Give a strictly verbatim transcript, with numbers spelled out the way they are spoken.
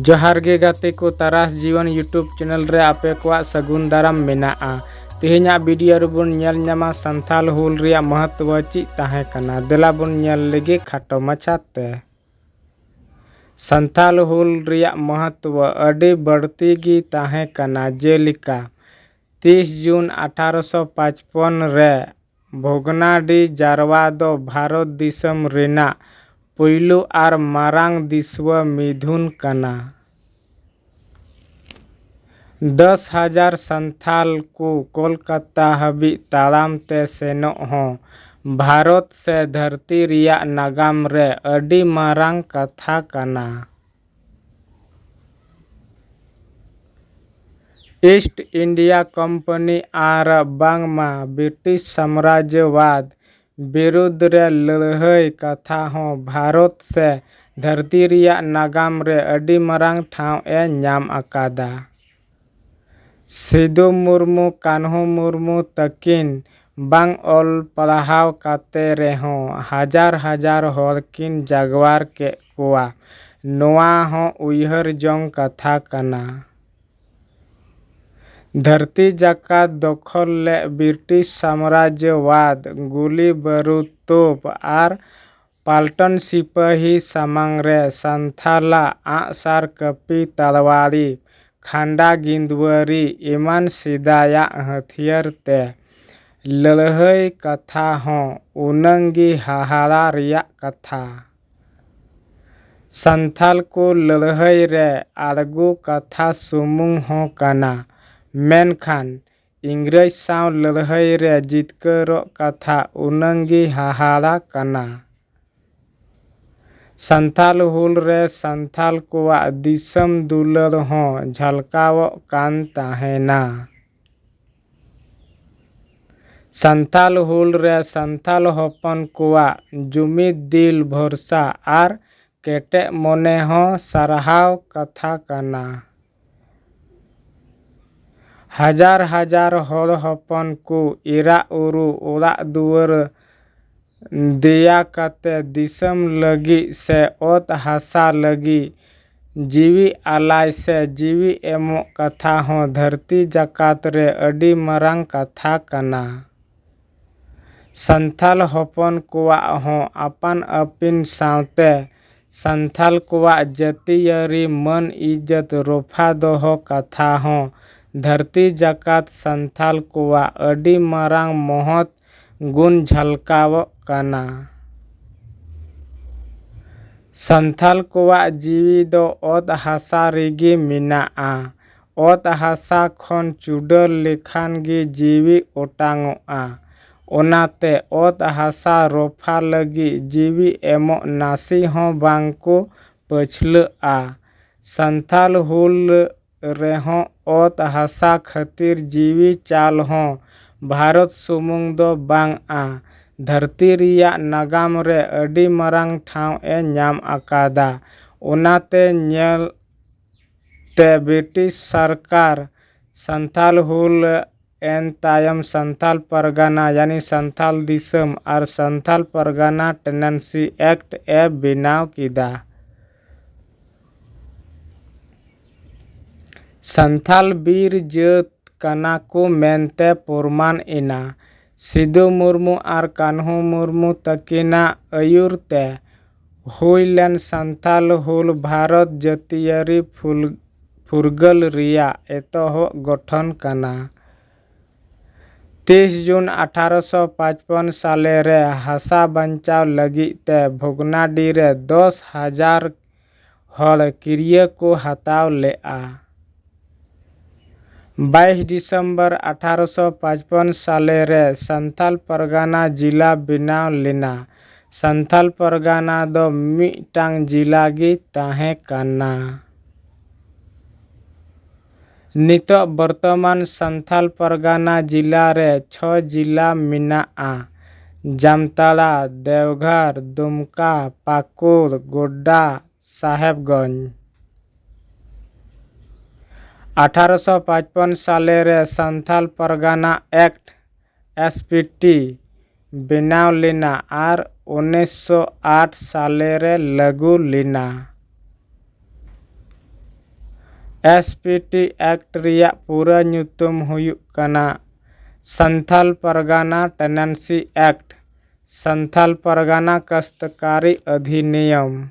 ᱡᱚᱦᱟᱨ ᱜᱮ ᱜᱟᱛᱮ ᱠᱚ, ᱛᱟᱨᱟᱥ ᱡᱤᱭᱚᱱ YouTube channel ᱨᱮ ᱟᱯᱮ ᱠᱚᱣᱟᱜ ᱥᱟᱹᱜᱩᱱ ᱫᱟᱨᱟᱢ ᱢᱮᱱᱟᱜᱼᱟ᱾ ᱛᱮᱦᱮᱧᱟᱜ video ᱨᱮᱵᱚᱱ ᱧᱮᱞ ᱧᱟᱢᱟ ᱥᱟᱱᱛᱷᱟᱞ ᱦᱩᱞ ᱨᱮᱭᱟᱜ ᱢᱚᱦᱚᱛᱛᱚ ᱪᱮᱫ ᱛᱟᱦᱮᱸ ᱠᱟᱱᱟ᱾ ᱫᱮᱞᱟ ᱵᱚᱱ ᱧᱮᱞ ᱞᱮᱜᱮ ᱠᱷᱟᱴᱚ ᱢᱟᱪᱷᱟᱛᱮ᱾ ᱥᱟᱱᱛᱷᱟᱞ ᱦᱩᱞ ᱨᱮᱭᱟᱜ ᱢᱚᱦᱚᱛᱛᱚ ᱟᱹᱰᱤ ᱵᱟᱹᱲᱛᱤ ᱜᱮ ᱛᱟᱦᱮᱸ ᱠᱟᱱᱟ, ᱡᱮᱞᱮᱠᱟ ᱛᱤᱥ ᱡᱩᱱ ᱟᱴᱷᱟᱨᱚᱥᱚ ᱯᱟᱸᱪᱯᱚᱱ ᱨᱮ ᱵᱷᱚᱜᱽᱱᱟᱰᱤ ᱡᱟᱨᱣᱟ ᱫᱚ ᱵᱷᱟᱨᱚᱛ ᱫᱤᱥᱚᱢ ᱨᱮᱱᱟᱜ ᱯᱩᱭᱞᱩ ᱟᱨ ᱢᱟᱨᱟᱝ ᱫᱤᱥᱣᱟᱹ ᱢᱤᱫᱩᱱ ᱠᱟᱱᱟ᱾ ᱫᱚᱥ ᱦᱟᱡᱟᱨ ᱥᱟᱱᱛᱷᱟᱞ ᱠᱚ ᱠᱳᱞᱠᱟᱛᱟ ᱦᱟᱹᱵᱤᱡ ᱛᱟᱲᱟᱢ ᱛᱮ ᱥᱮᱱᱚᱜ ᱦᱚᱸ ᱵᱷᱟᱨᱚᱛ ᱥᱮ ᱫᱷᱟᱹᱨᱛᱤ ᱨᱮᱭᱟᱜ ᱱᱟᱜᱟᱢ ᱨᱮ ᱟᱹᱰᱤ ᱢᱟᱨᱟᱝ ᱠᱟᱛᱷᱟ ᱠᱟᱱᱟ᱾ East India Company ᱟᱨ ᱵᱟᱝᱢᱟ ᱵᱨᱤᱴᱤᱥ ᱥᱟᱢᱨᱟᱡᱽᱡᱚᱵᱟᱫ ᱵᱤᱨᱩᱫᱽ ᱨᱮ ᱞᱟᱹᱲᱦᱟᱹᱭ ᱠᱟᱛᱷᱟ ᱦᱚᱸ ᱵᱷᱟᱨᱚᱛ ᱥᱮ ᱫᱷᱟᱹᱨᱛᱤ ᱨᱮᱭᱟᱜ ᱱᱟᱜᱟᱢ ᱨᱮ ᱟᱹᱰᱤ ᱢᱟᱨᱟᱝ ᱴᱷᱟᱶ ᱮ ᱧᱟᱢ ᱟᱠᱟᱫᱟ᱾ ᱥᱤᱫᱩ ᱢᱩᱨᱢᱩ, ᱠᱟᱹᱱᱦᱩ ᱢᱩᱨᱢᱩ ᱛᱟᱹᱠᱤᱱ ᱵᱟᱝ ᱚᱞ ᱯᱟᱲᱦᱟᱣ ᱠᱟᱛᱮ ᱨᱮᱦᱚᱸ ᱦᱟᱡᱟᱨ ᱦᱟᱡᱟᱨ ᱦᱚᱲ ᱠᱤᱱ ᱡᱟᱜᱣᱟᱨ ᱠᱮᱫ ᱠᱚᱣᱟ᱾ ᱱᱚᱣᱟ ᱦᱚᱸ ᱩᱭᱦᱟᱹᱨ ᱡᱚᱝ ᱠᱟᱛᱷᱟ ᱠᱟᱱᱟ᱾ ᱫᱷᱟᱹᱨᱛᱤ ᱡᱟᱠᱟᱛ ᱫᱚᱠᱷᱚᱞ ᱞᱮᱫ ᱵᱨᱤᱴᱤᱥ ᱥᱟᱢᱨᱟᱡᱽᱡᱚᱵᱟᱫ ᱜᱩᱞᱤ ᱵᱟᱹᱨᱩᱫ, ᱛᱳᱯ ᱟᱨ ᱯᱟᱞᱴᱚᱱ ᱥᱤᱯᱟᱹᱦᱤ ᱥᱟᱢᱟᱝ ᱨᱮ ᱥᱟᱱᱛᱷᱟᱞᱟᱜ ᱟᱜᱼᱥᱟᱨ, ᱠᱟᱹᱯᱤ, ᱛᱟᱲᱣᱟᱲᱤ, ᱠᱷᱟᱱᱰᱟ, ᱜᱤᱸᱫᱣᱟᱹᱨᱤ ᱮᱢᱟᱱ ᱥᱮᱫᱟᱭᱟᱜ ᱦᱟᱹᱛᱭᱟᱹᱨ ᱛᱮ ᱞᱟᱹᱲᱦᱟᱹᱭ ᱠᱟᱛᱷᱟ ᱦᱚᱸ ᱩᱱᱟᱹᱝ ᱜᱮ ᱦᱟᱦᱟᱲᱟ ᱨᱮᱭᱟᱜ ᱠᱟᱛᱷᱟ᱾ ᱥᱟᱱᱛᱷᱟᱞ ᱠᱚ ᱞᱟᱹᱲᱦᱟᱹᱭ ᱨᱮ ᱟᱬᱜᱚ ᱠᱟᱛᱷᱟ ᱥᱩᱢᱩᱝ ᱦᱚᱸ ᱠᱟᱱᱟ, ᱢᱮᱱᱠᱷᱟᱱ ᱤᱝᱨᱮᱡᱽ ᱥᱟᱶ ᱞᱟᱹᱲᱦᱟᱹᱭ ᱨᱮ ᱡᱤᱛᱠᱟᱹᱨᱚᱜ ᱠᱟᱛᱷᱟ ᱩᱱᱟᱹᱝ ᱜᱮ ᱦᱟᱦᱟᱲᱟ ᱠᱟᱱᱟ᱾ ᱥᱟᱱᱛᱷᱟᱞ ᱦᱩᱞ ᱨᱮ ᱥᱟᱱᱛᱷᱟᱞ ᱠᱚᱣᱟᱜ ᱫᱤᱥᱚᱢ ᱫᱩᱞᱟᱹᱲ ᱦᱚᱸ ᱡᱷᱟᱞᱠᱟᱣᱚᱜ ᱠᱟᱱ ᱛᱟᱦᱮᱱᱟ᱾ ᱥᱟᱱᱛᱷᱟᱞ ᱦᱩᱞ ᱨᱮ ᱥᱟᱱᱛᱷᱟᱞ ᱦᱚᱯᱚᱱ ᱠᱚᱣᱟᱜ ᱡᱩᱢᱤᱫ ᱫᱤᱞ ᱵᱷᱚᱨᱥᱟ ᱟᱨ ᱠᱮᱴᱮᱡ ᱢᱚᱱᱮ ᱦᱚᱸ ᱥᱟᱨᱦᱟᱣ ᱠᱟᱛᱷᱟ ᱠᱟᱱᱟ᱾ ᱦᱟᱡᱟᱨ ᱦᱟᱡᱟᱨ ᱦᱚᱲ ᱦᱚᱯᱚᱱ ᱠᱚ ᱮᱨᱟ ᱩᱨᱩ, ᱚᱲᱟᱜ ᱫᱩᱣᱟᱹᱨ ᱫᱮᱭᱟ ᱠᱟᱛᱮ ᱫᱤᱥᱚᱢ ᱞᱟᱹᱜᱤᱫ ᱥᱮ ᱚᱛ ᱦᱟᱥᱟ ᱞᱟᱹᱜᱤᱫ ᱡᱤᱣᱤ ᱟᱞᱟᱭ ᱥᱮ ᱡᱤᱣᱤ ᱮᱢᱚᱜ ᱠᱟᱛᱷᱟ ᱦᱚᱸ ᱫᱷᱟᱹᱨᱛᱤ ᱡᱟᱠᱟᱛ ᱨᱮ ᱟᱹᱰᱤ ᱢᱟᱨᱟᱝ ᱠᱟᱛᱷᱟ ᱠᱟᱱᱟ᱾ ᱥᱟᱱᱛᱟᱞ ᱦᱚᱯᱚᱱ ᱠᱚᱣᱟᱜ ᱦᱚᱸ ᱟᱯᱟᱱ ᱟᱹᱯᱤᱱ ᱥᱟᱶᱛᱮ ᱥᱟᱱᱛᱟᱞ ᱠᱚᱣᱟᱜ ᱡᱟᱹᱛᱤᱭᱟᱹᱨᱤ ᱢᱟᱹᱱ ᱤᱡᱽᱡᱚᱛ ᱨᱚᱯᱷᱟ ᱫᱚᱦᱚ ᱠᱟᱛᱷᱟ ᱦᱚᱸ ᱫᱷᱟᱹᱨᱛᱤ ᱡᱟᱠᱟᱛ ᱥᱟᱱᱛᱟᱞ ᱠᱚᱣᱟᱜ ᱟᱹᱰᱤ ᱢᱟᱨᱟᱝ ᱢᱚᱦᱚᱛ ᱜᱩᱱ ᱡᱷᱟᱞᱠᱟᱣᱚᱜ ᱠᱟᱱᱟ᱾ ᱥᱟᱱᱛᱟᱞ ᱠᱚᱣᱟᱜ ᱡᱤᱣᱤ ᱫᱚ ᱚᱛ ᱦᱟᱥᱟ ᱨᱮᱜᱮ ᱢᱮᱱᱟᱜᱼᱟ᱾ ᱚᱛ ᱦᱟᱥᱟ ᱠᱷᱚᱱ ᱪᱩᱰᱟᱹᱨ ᱞᱮᱠᱷᱟᱱ ᱜᱮ ᱡᱤᱣᱤ ᱚᱴᱟᱝᱚᱜᱼᱟ᱾ ᱚᱱᱟᱛᱮ ᱚᱛ ᱦᱟᱥᱟ ᱨᱚᱯᱷᱟ ᱞᱟᱹᱜᱤᱫ ᱡᱤᱣᱤ ᱮᱢᱚᱜ ᱱᱟᱥᱮ ᱦᱚᱸ ᱵᱟᱝ ᱠᱚ ᱯᱟᱹᱪᱷᱞᱟᱹᱜᱼᱟ᱾ ᱥᱟᱱᱛᱟᱞ ᱦᱩᱞ ᱨᱮᱦᱚᱸ ᱚᱛ ᱦᱟᱥᱟ ᱠᱷᱟᱹᱛᱤᱨ ᱡᱤᱣᱤ ᱪᱟᱞ ᱦᱚᱸ ᱵᱷᱟᱨᱚᱛ ᱥᱩᱢᱩᱝ ᱫᱚ ᱵᱟᱝᱼᱟ, ᱫᱷᱟᱹᱨᱛᱤ ᱨᱮᱭᱟᱜ ᱱᱟᱜᱟᱢ ᱨᱮ ᱟᱹᱰᱤ ᱢᱟᱨᱟᱝ ᱴᱷᱟᱶ ᱮ ᱧᱟᱢ ᱟᱠᱟᱫᱟ᱾ ᱚᱱᱟᱛᱮ ᱧᱮᱞ ᱛᱮ ᱵᱨᱤᱴᱤᱥ ᱥᱚᱨᱠᱟᱨ ᱥᱟᱱᱛᱟᱞ ᱦᱩᱞ ᱮᱱ ᱛᱟᱭᱚᱢ ᱥᱟᱱᱛᱟᱞ ᱯᱟᱨᱜᱟᱱᱟ ᱭᱟᱱᱤ ᱥᱟᱱᱛᱟᱞ ᱫᱤᱥᱚᱢ ᱟᱨ ᱥᱟᱱᱛᱟᱞ ᱯᱟᱨᱜᱟᱱᱟ ᱴᱮᱱᱮᱱᱥᱤ ᱮᱠᱴ ᱮ ᱵᱮᱱᱟᱣ ᱠᱮᱫᱟ᱾ ᱥᱟᱱᱛᱟᱞ ᱵᱤᱨ ᱡᱟᱹᱛ ᱠᱟᱱᱟ ᱠᱚ ᱢᱮᱱᱛᱮ ᱯᱨᱚᱢᱟᱱ ᱮᱱᱟ᱾ ᱥᱤᱫᱩ ᱢᱩᱨᱢᱩ ᱟᱨ ᱠᱟᱹᱱᱦᱩ ᱢᱩᱨᱢᱩ ᱛᱟᱹᱠᱤᱱᱟᱜ ᱟᱹᱭᱩᱨ ᱛᱮ ᱦᱩᱭ ᱞᱮᱱ ᱥᱟᱱᱛᱟᱞ ᱦᱩᱞ ᱵᱷᱟᱨᱚᱛ ᱡᱟᱹᱛᱤᱭᱟᱹᱨᱤ ᱯᱷᱩᱞ-, ᱯᱷᱩᱨᱜᱟᱹᱞ ᱨᱮᱭᱟᱜ ᱮᱛᱚᱦᱚᱵ ᱜᱚᱴᱷᱚᱱ ᱠᱟᱱᱟ᱾ ᱛᱤᱥ ᱡᱩᱱ ᱟᱴᱷᱟᱨᱚᱥᱚ ᱯᱟᱸᱪᱯᱚᱱ ᱥᱟᱞᱮ ᱨᱮ ᱦᱟᱥᱟ ᱵᱟᱧᱪᱟᱣ ᱞᱟᱹᱜᱤᱫ ᱛᱮ ᱵᱷᱚᱜᱽᱱᱟᱰᱤ ᱨᱮ ᱫᱚᱥ ᱦᱟᱡᱟᱨ ᱦᱚᱲ ᱠᱤᱨᱭᱟᱹ ᱠᱚ ᱦᱟᱛᱟᱣ ᱞᱮᱫᱼᱟ᱾ ᱵᱟᱭᱤᱥ ᱰᱤᱥᱮᱢᱵᱚᱨ ᱟᱴᱷᱟᱨᱚᱥᱚ ᱯᱟᱸᱪᱯᱚᱱ ᱥᱟᱞᱮ ᱨᱮ ᱥᱟᱱᱛᱟᱞ ᱯᱟᱨᱜᱟᱱᱟ ᱡᱤᱞᱟ ᱵᱮᱱᱟᱣ ᱞᱮᱱᱟ᱾ ᱥᱟᱱᱛᱟᱞ ᱯᱟᱨᱜᱟᱱᱟ ᱫᱚ ᱢᱤᱫᱴᱟᱝ ᱡᱤᱞᱟ ᱜᱮ ᱛᱟᱦᱮᱸ ᱠᱟᱱᱟ᱾ ᱱᱤᱛᱚᱜ ᱵᱚᱨᱛᱚᱢᱟᱱ ᱥᱟᱱᱛᱟᱞ ᱯᱟᱨᱜᱟᱱᱟ ᱡᱤᱞᱟ ᱨᱮ ᱪᱷᱚ ᱡᱤᱞᱟ ᱢᱮᱱᱟᱜᱼᱟ, ᱡᱟᱢᱛᱟᱲᱟ, ᱫᱮᱣᱜᱷᱚᱨ, ᱫᱩᱢᱠᱟ, ᱯᱟᱹᱠᱩᱲ, ᱜᱳᱰᱰᱟ, ᱥᱟᱦᱮᱵᱽᱜᱚᱸᱡᱽ᱾ ᱟᱴᱷᱟᱨᱚᱥᱚ ᱯᱟᱸᱪᱯᱚᱱ ᱥᱟᱞᱮ ᱨᱮ ᱥᱟᱱᱛᱟᱞ ᱯᱟᱨᱜᱟᱱᱟ ᱮᱠᱴ, ᱮᱥ ᱯᱤ ᱴᱤ, ᱵᱮᱱᱟᱣ ᱞᱮᱱᱟ ᱟᱨ ᱩᱱᱤᱥᱥᱚ ᱟᱴ ᱥᱟᱞᱮ ᱨᱮ ᱞᱟᱹᱜᱩ ᱞᱮᱱᱟ᱾ S P T Act ᱨᱮᱭᱟᱜ ᱯᱩᱨᱟᱹ ᱧᱩᱛᱩᱢ ᱦᱩᱭᱩᱜ ᱠᱟᱱᱟ ᱥᱟᱱᱛᱷᱟᱞ ᱯᱟᱨᱜᱟᱱᱟ Tenancy Act, ᱥᱟᱱᱛᱷᱟᱞ ᱯᱟᱨᱜᱟᱱᱟ ᱠᱟᱥᱛᱠᱟᱨᱤ ᱚᱫᱷᱤᱱᱤᱭᱚᱢ᱾